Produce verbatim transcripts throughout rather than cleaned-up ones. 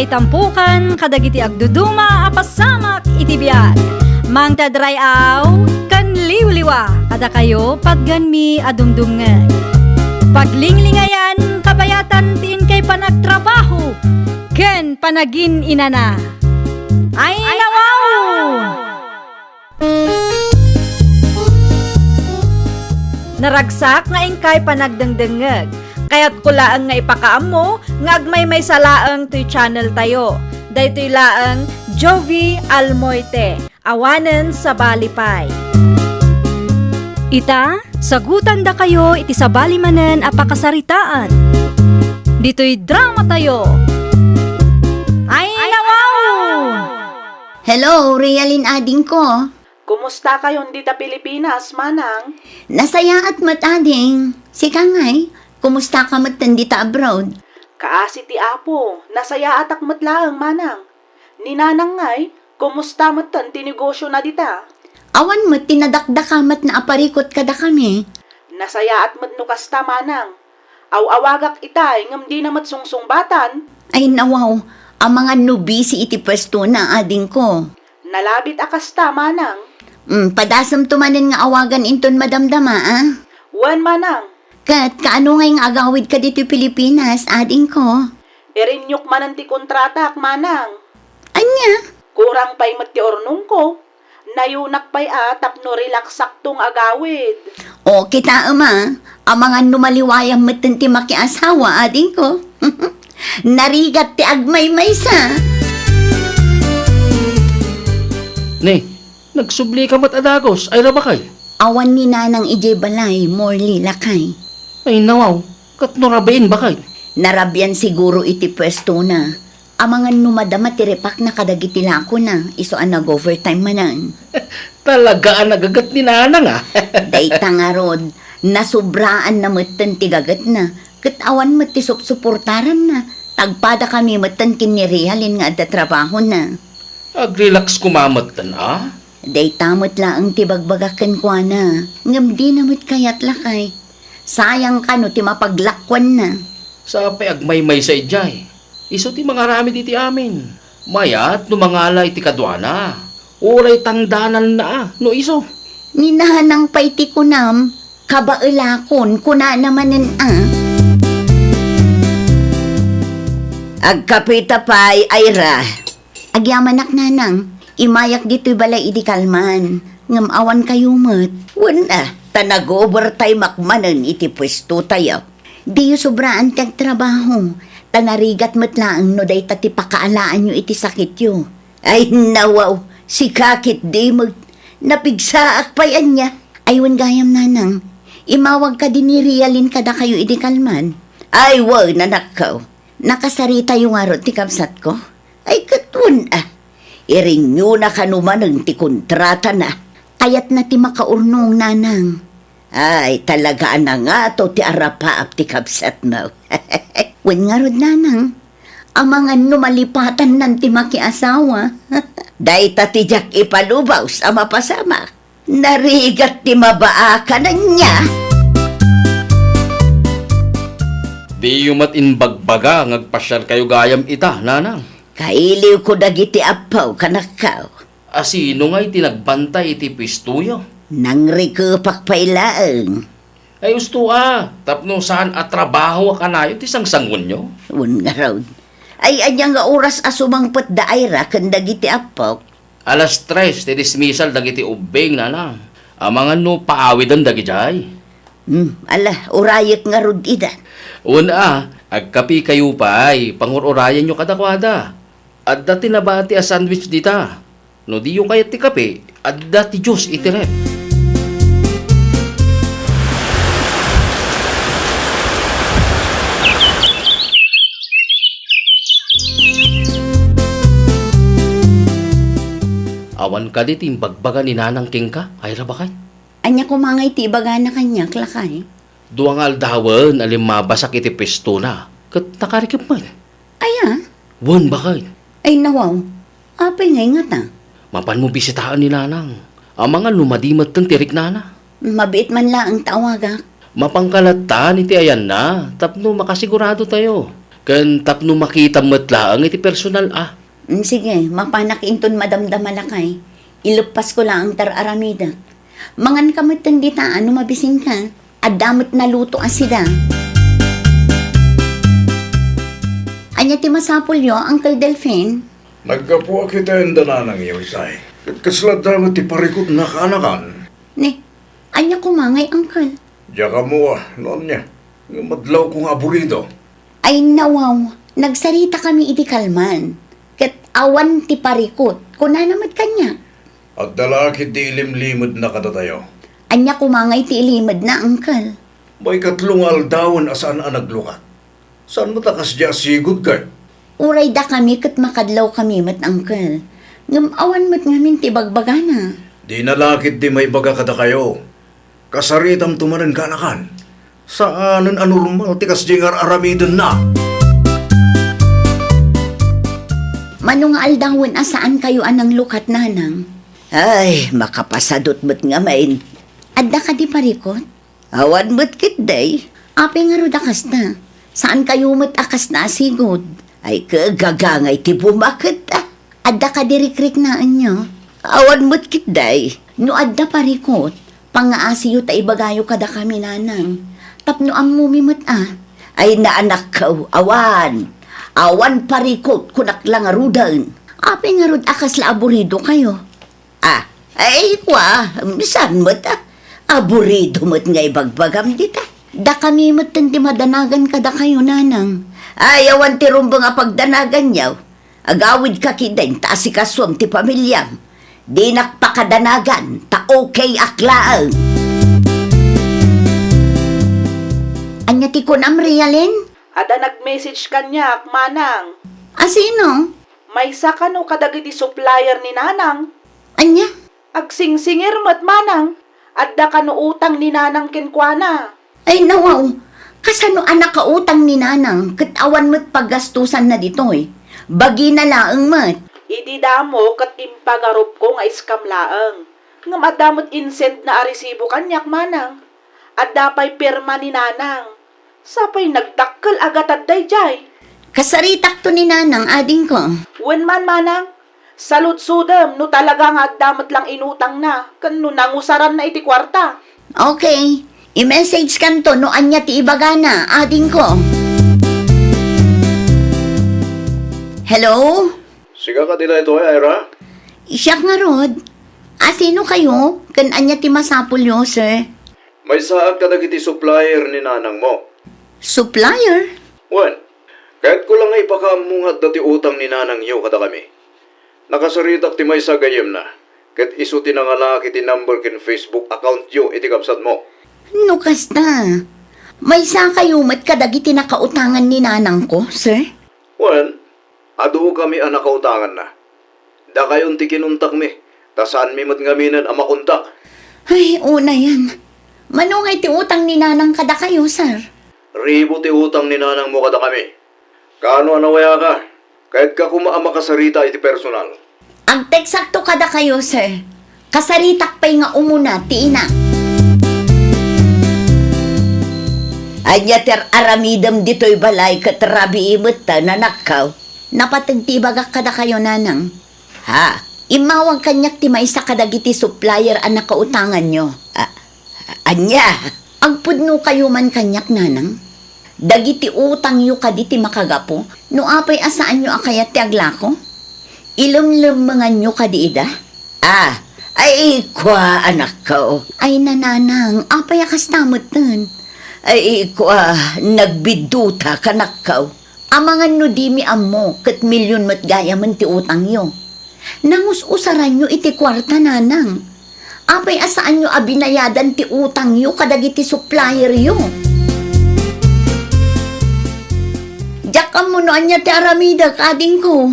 Itampukan kadagiti agduduma a pasamak iti biag. Mangted ray-aw ken liwliwa kadakayo patganmi a dumdumngeg. Paglinglingayan kabayatan ti inkay panagtrabaho ken panagin-inana. Ay, nawaw! Naragsak nga inkay panagdengdengngeg. Kayatko laeng nga ipakaammo nga agmaymaysa laeng toy channel tayo. Daytoy laeng Jovie Almoite, awanen sabali pay. Ita, sagutandakayo iti sabali manen a pakasaritaan. Ditoy drama tayo. Ay, nawaw! Hello, Realin adingko. Kumusta kayon dita Pilipinas, manang? Nasayaat met, ading. Sika ngay, kumusta ka met dita abroad? Kaasi ti Apo, nasayaatak met laeng, manang. Ni nanang ngay, kumusta met ti negosio na dita? Awan met ti nadakdaka met na aparikot kadakami. Nasayaat met no kasta, manang. Aw-awagak itay ngem dina met sungsungbatan. Ay nawaw, amangan no busy iti pwesto na, adingko. Nalabit a kasta, manang. Mm, padasem to manen nga awagan inton madamdama, a? Wen, manang. Ket kaano ngay nga agawid ka ditoy Pilipinas, adingko? Irenew-k manen ti kontratak, manang. Ania? Kurang pay met ti urnongko. Nayunak pay a tapno relaxak to nga agawid. O, kitaem a, amangan no maliwayam metten ti makiasawa, adingko. Narigat ti agmaymaysa. Ne, nagsubli ka met a dagus, ay rabakay? Awan ni nanang idiay balay, Morley, lakay. Ay nawaw, ket no rabiin, bakay? Narabian siguro iti pwesto na. Amangan no madama ti repakna kadagiti lakona, isu a nag-overtime manen. Talaga a nagaget ni nanang, a. Dayta ngarud, nasubraan na metten ti gagetna, ket awan met ti supsuportaranna. Tagpadakami metten ken ni Realin nga adda trabahona. Agrelax koma metten, a? Dayta met laeng ti bagbagak kenkuana, ngem dina met kayat, lakay. Sayang kano ti mapaglakuanna. Sapay agmaymaysa idiay. Isu ti mangaramid iti amin. Mayat no mangala iti kaduana. Uray tangdananna a no isu. Ni nanang pay ti kunam, kabaelakon, kunana manen a. Agkapita pay, Ira. Agyamanak, nanang. Imayak ditoy balay idi kalman. Ngem awan kayo met. Wen a, ta nag-overtime-ak manen iti pwesto tayo. Diyo sobraan ti agtrabaho, ta narigat met laeng no dayta ti pakaalaanyo iti sakityo. Ay, nawaw, sika ketdi met. Napigsaak pay ania. Ay, wen gayam, nanang. Imawag kadi ni Realin kadakayo idi kalman. Ay, wen, anakko. Nakasaritayo ngarud ti kabsatko? Ay, ket wen a. Irenew-na kano manen ti kontratana. Kayatna ti makaurnong, nanang. Ay, talaga a nangato ti arapaap ti kabsatmo. Wen ngarud, nanang. Amangan no malipatannan ti makiasawa. Dayta ti diak ipalubos a mapasamak. Narigat ti mabaakan ania. Diyo met imbagbaga nga agpasiarkayo gayam ita, nanang. Kailiwko dagiti appaw, kanakkaw. A sino ngay ti nagbantay iti puestoyo? Nangrikepak pay laeng. Ay, usto a, tapno saan a trabaho a kanayon ti sangsangonyo? Wen ngarud. Ay, ania nga oras a sumangpet da Ira ken dagiti appok? Alas tres ti dismissal dagiti ubbing, nanang. Amangan no paawiden dagidiay. Hmm, ala, urayek ngarud ida. Wen a, agkapikayo pay, pangur-urayenyo kadakuada. Adda ti nabati a sandwich dita. No diyo kayat ti kape, adda ti juice iti ref. Awan kadi ti imbagbaga ni Nanang kenka, Ira, baket? Ania koma ngay ti ibagana kaniak, lakay? Dua nga aldawen a limmabasak iti puestona, ket nakarikep met. Aya? Wen, baket. Ay, nawaw. Apay ngay ngata? Mapanmo bisitaen ni Nanang. Amangan no madi metten ti riknana. Mabiit man laeng ta awagak. Mapanka lattan iti ayanna tapno makasigurado tayo. Ken tapno makitam met laeng iti personal a. Mm, sige, mapanak inton madamdama lakay. Ileppasko laeng ti ar-aramidek. Manganka metten dita a no mabisinka. Adda met naluto a sida. Ania ti masapulyo, Uncle Delfin? Naggapuak iti ayan da nanangyo, Isay. Ket kasla adda met ti parikutna kaanakan. Ni, ania koma ngay, Uncle? Diak ammo a no ania. Ngem adlawko nga aburido. Ay, nawaw, nagsaritakami iti kalman. Ket awan ti parikut, kunana met kaniak. Adda la ketdi ilimlimedna kadatayo. Ania koma ngay ti ilimedna, Uncle? Maikatlo nga aldawen a saan a naglukat. Saan met a kasdiay a sigud, kay? Uray dakami ket makadlawkami met, Uncle. Ngem awan met ngamin ti ibagbagana. Dina la ketdi maibaga kadakayo. Kasaritamto manen kaanakan. Saanen a normal ti kasdiay nga ar-aramidenna. Mano nga aldawen a saankayo a nanglukat, nanang? Ay, makapasadut met ngamin. Adda kadi parikut? Awan met ketdi. Apay ngarud a kasta? Saankayo met a kasna a sigud? Ay, kagagangay ti bumaket, a. Adda kadi rikriknaenyo? Awan met ketdi. No adda parikut, pangngaasiyo ta ibagayo kadakami, nanang. Tapno ammomi met a. Ay, naanakko, awan. Awan parikut, kunak la ngaruden. Apay ngarud a kasla aburidokayo? Ah, ay, kua, saan met a. Aburido met nga ibagbagam dita. Dakami metten ti madanagan kadakayo, nanang. Ay, awan ti rumbeng a pagdanaganyo. Agawidka ketdin ta asikasuem ti pamiliam. Dinak pakadanagan, ta okay ak laeng. Ania ti kunam, Rialin? Adda nag-message kaniak, manang. A sino? Maysa kano kadagiti supplier ni nanang. Ania? Agsingsingir met, manang. Adda kano utang ni nanang kenkuana. Ay, nawaw. Kasano a nakautang ni nanang ket awan met paggastusanna ditoy? Bagina laeng met. Idi damo ket impagarupko nga scam laeng. Ngem adda met insendna a resibo kaniak, manang. Adda pay pirma ni nanang. Sapay nagdakkel a gatad daydiay. Kasaritakto ni nanang, adingko. Wen man, manang. Saludsodem no talaga nga adda met lang inutangna ken no nangusaranna iti kuarta. Okay. I-message kanto no ania ti ibagana, adingko. Hello? Sika kadi daytoy, Ira? Siak ngarud. A sino kayo? Ken ania ti masapulyo, sir? Maysaak kadagiti supplier ni nanangmo. Supplier? Wen, kayatko la nga ipakaammo nga adda ti utang ni nanangyo kadakami. Nakasaritak ti maysa a gayyemna, ket isu ti nangalaak iti number ken Facebook accountyo iti kabsatmo. No kasta, maysakayo met kadagiti nakautangan ni nanangko, sir? Wen, adukami a nakautanganna. Dakayon ti kinuntakmi, ta saanmi met ngaminen a makontak. Ay, unayen. Mano ngay ti utang ni nanang kadakayo, sir? Ribu ti utang ni nanangmo kadakami. Kaano a nawayaka? Kayatka koma a makasarita iti personal. Agteksakto kadakayo, sir. Kasaritak pay nga umuna ti ina. Ania ti ar-aramidem ditoy balay ket rabii met ta, nanakkaw? Napateg ti ibagak kadakayo, nanang. Ha? Immawag kaniak ti maysa kadagiti supplier a nakautanganyo. A-, ania? Agpudnokayo man kaniak, nanang. Dagiti utangyo kadi ti makagapu no apay a saanyo a kayat ti aglako? Ilemlemmenganyo kadi ida? Ah, ay, kua, anakko. Ay, nanang, apay a kasta metten? Ay, kua, nagbidduta, kanakko. Amangan no dimi ammo, ket milyon met gayamen ti utangyo. Nangus-usaranyo iti kuarta, nanang. Apay a saanyo a binayadan ti utangyo kadagiti supplieryo? Diak ammo no ania ti aramidek, adingko.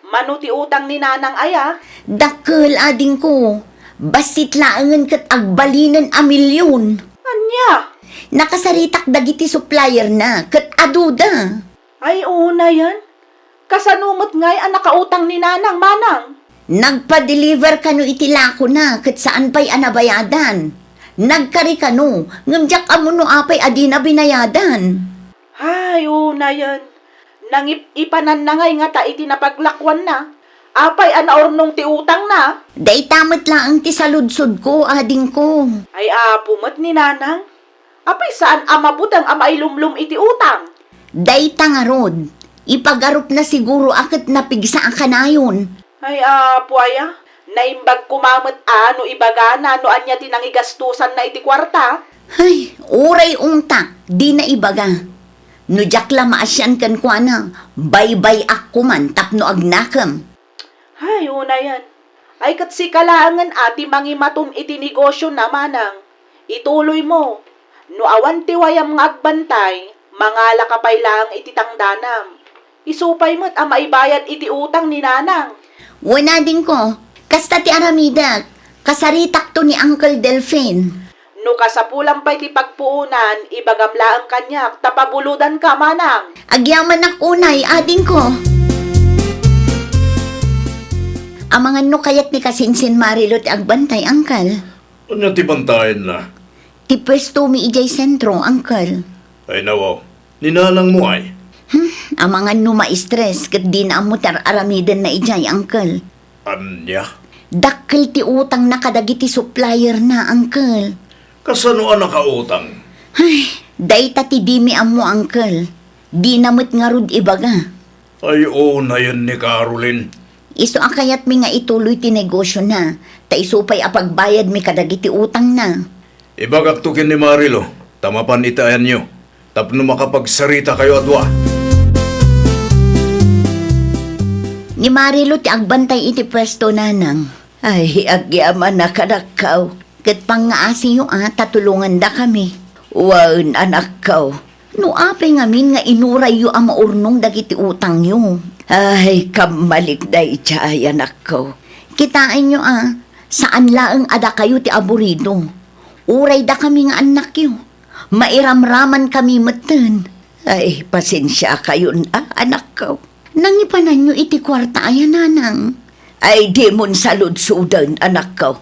Mano ti utang ni nanang aya? Dakkel, adingko. Bassit laengen ket agbalinen a milyon. Ania? Nakasaritak dagiti supplierna ket aduda. Ay, unayen. Kasano met ngay a nakautang ni nanang, manang? Nagpa-deliver kano iti lakona ket saan pay a nabayadan. Nagkari kano, ngem diak ammo no apay a dina binayadan. Ay, unayen. Nangip-ipananna ngay ngata iti napaglakuanna. Apay a naurnong ti utangna? Dayta met laeng ti saludsodko, adingko. Ay, apo met ni Nanang. Apay saan a mabuteng a mailumlom iti utang? Dayta ngarud, ipagarupna siguro a ket napigsa a kanayon. Ay, apo aya, naimbag koma met a no ibagana no ania ti nangigastosanna iti kuarta? Ay, uray ungtak, dina ibaga. No diak la maasian kenkuana, baybay-ak koman tapno agnakem. Ay, unayen. Ay, ket sika laengen a ti mangimaton iti negosiona, manang. Ituloymo. No awan ti wayam nga agbantay, mangalaka pay laeng iti tangdanam. Isu pay met a maibayad iti utang ni Nanang. Wen, adingko, kasta ti aramidek. Kasaritakto ni Uncle Delfin. No kasapulam pay ti pagpuonan, ibagam laeng kaniak ta pabulodanka, manang. Agyamanak unay, adingko. Amangan no kayat ni kasinsin Marilo ti agbantay, Uncle. Ania ti bantayenna? Ti pwestomi idiay sentro, Uncle. Ay, nawaw. Ni nanangmo ay? Hmm, amangan no ma-stress ket dina ammo ti ar-aramidenna idiay, Uncle. Ania? Dakkel ti utangna kadagiti supplierna, Uncle. Kasano a nakautang? Ay, dayta ti dimi ammo, Uncle. Dina met ngarud ibaga. Ay, unayen ni Caroline. Isu a kayatmi nga ituloy ti negosiona, ta isu pay a pagbayadmi kadagiti utangna. Ibagakto ken ni Marilo, ta mapan iti ayanyo, tapno makapagsaritakayo a dua. Ni Marilo ti agbantay iti pwesto, nanang. Ay, agyamanak, anakko. Ket pangngaasiyo a ta tulongandakami. Wen, anakko. No apay ngamin nga inurayyo a maurnong dagiti utangyo. Ay, kammalik daydiay, anakko. Kitaenyo a, saan laeng a dakayo ti aburido. Uray dakami nga annakyo. Mairamramankami metten. Ay, pasensiakayon a, anakko. Nangipananyo iti kuarta aya, nanang? Ay, dimon saludsoden, anakko.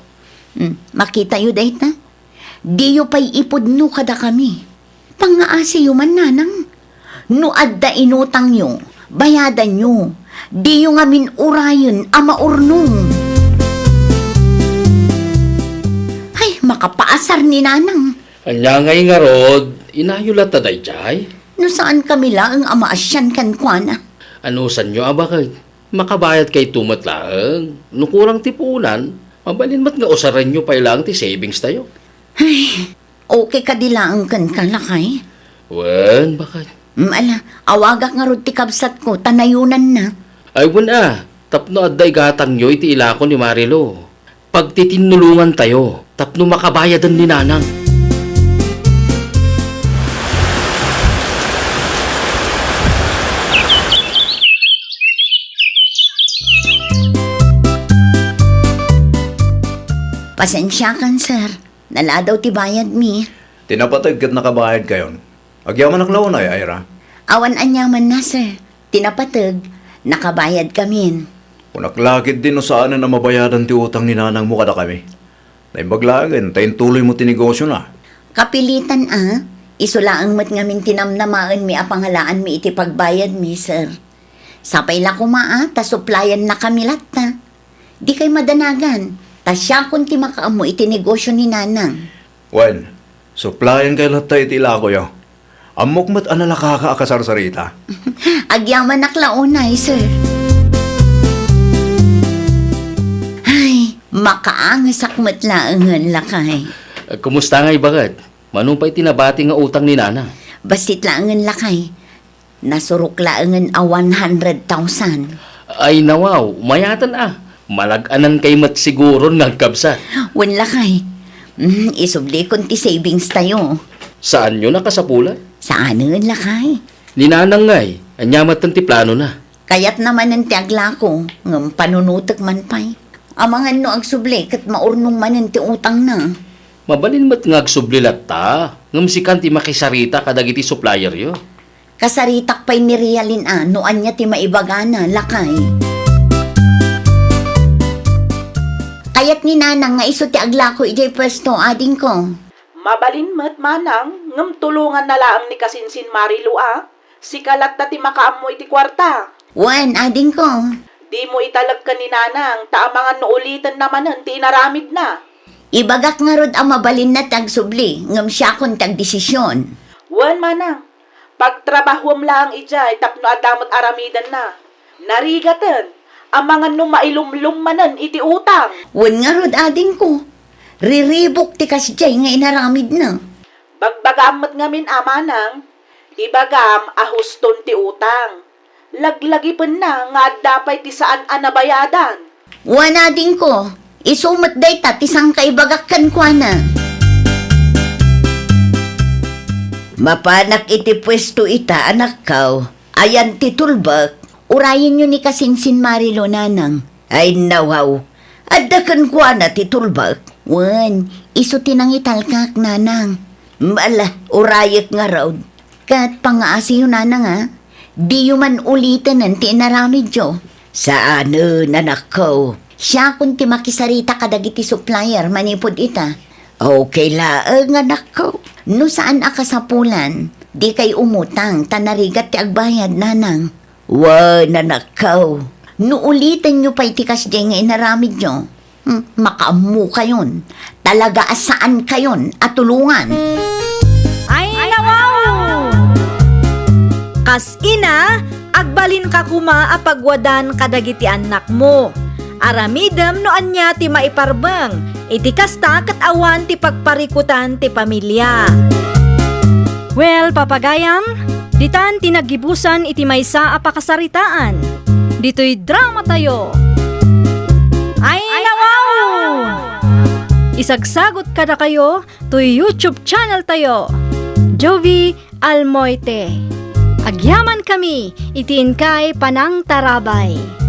Hmm, makitayo dayta? Diyo pay ipudno kadakami. Pangngaasiyo man, nanang. No adda inutangyo, bayadanyo. Diyo ngamin urayen a maurnong. Ay, makapaasar ni nanang. Ania ngay ngarud, inayo latta daydiay? No saankami laeng a maasian kenkuana. Anusanyo a baket? Makabayadkayto met laeng. No kurang ti puonan, mabalin met nga usarenyo pay laeng ti savings tayo. Ay, okay kadi laeng kenka, lakay? Wen, baket. Mm, ala, awagak ngarud ti kabsatko, ta nayonanna. Ay, wen a, tapno adda igatangyo iti ilako ni Marilo. Pagtitinnulongantayo tapno makabayaden ni nanang. Pasensiakan, sir. Naladaw ti bayadmi. Ti napateg ket nakabayadkayon. Agyamanak la unay, Ira? Awan aniamanna, sir. Ti napateg, nakabayadkamin. Kunak la ketdi no saanen a mabayadan ti utang ni nanangmo kadakami. Naimbag laengen ta intuloymo ti negosiona. Kapilitan a, isu laeng met ngamin ti namnamaenmi a pangalaanmi iti pagbayadmi, sir. Sapay la koma a ta suppliennakami latta. Dikay madanagan, ta siakon ti makaammo iti negosio ni nanang. Wen, supplienkay latta iti ilakoyo. Ammok met a nalakaka a kasarsarita. Agyamanak la unay, sir. Ay, makaangesak met laengen, lakay. Kumusta ngay, baket? Mano pay ti nabati nga utang ni nanang? Bassit laengen, lakay. Nasurok laengen a one hundred thousand. Ay, nawaw, mayaten a. Malaganankay met siguron nga agkabsat. Wen, lakay. Mm, isublikon ti savings tayo. Saanyo nakasapulan? Saanen, lakay. Ni nanang ngay, ania met ti planona? Kayatna manen ti aglako, ngem panunotek man pay. Amangan no agsubli ket maurnong manen ti utangna. Mabalin met nga agsubli latta, ngem sikan ti makisarita kadagiti supplieryo. Kasaritak pay ni Realin a no ania ti maibagana, lakay. Kayat ni nanang nga isu ti aglako idiay pwesto, adingko. Mabalin met, manang, ngem tulonganna laeng ni kasinsin Marilu a. Sika latta ti makaammo iti kuarta. Wen, adingko. Dimo italek ken ni Nanang, ta amangan no ulitenna manen ti inaramidna. Ibagak ngarud a mabalinna ti agsubli, ngem siakon ti agdesision. Wen, Manang. Pagtrabahuem laeng idiay tapno adda met aramidenna. Narigaten, amangan no mailumlom manen iti utang. Wen ngarud, adingko. Riribuk ti kasdiay nga inaramidna. Bagbagaam met ngamin a, Manang, ibagam a huston ti utang. Laglagipenna nga adda pay ti saan a nabayadan. Wen, adingko, isu met dayta ti sangkaibagak kenkuana. Mapanak iti puesto ita, anakko. Ayan ti tulbek. Urayenyo ni kasinsin Marilo, Nanang. Ay, nawaw. Adda kenkuana ti tulbek. Wen, isu ti nangitalkak, Nanang. Ala, urayek ngarud. Ket pangngaasiyo, Nanang, a. Diyo man ulitenen ti inaramidyo. Saanen, anakko. Siakon ti makisarita kadagiti supplier manipud ita. Okay laeng, anakko. No saan a kasapulan, dikay umutang ta narigat ti agbayad, Nanang. Wen, anakko. No ulitenyo pay ti kasdiay nga inaramidyo, hmm, makaammokayon. Talaga a saankayon a tulongan. Ay, nawaw! Kas ina, agbalinka koma a pagwadan kadagiti annakmo. Aramidem no ania ti maiparbeng. Iti kasta ket awan ti pagparikutan ti pamilia. Well, papagayam, ditan ti naggibusan iti maysa a pakasaritaan. Ditoy dramatayo. Ay, nawaw! Isagsagot kadakayo toy YouTube channel tayo, Jovie Almoite. Agyamankami iti inkay panangtarabay.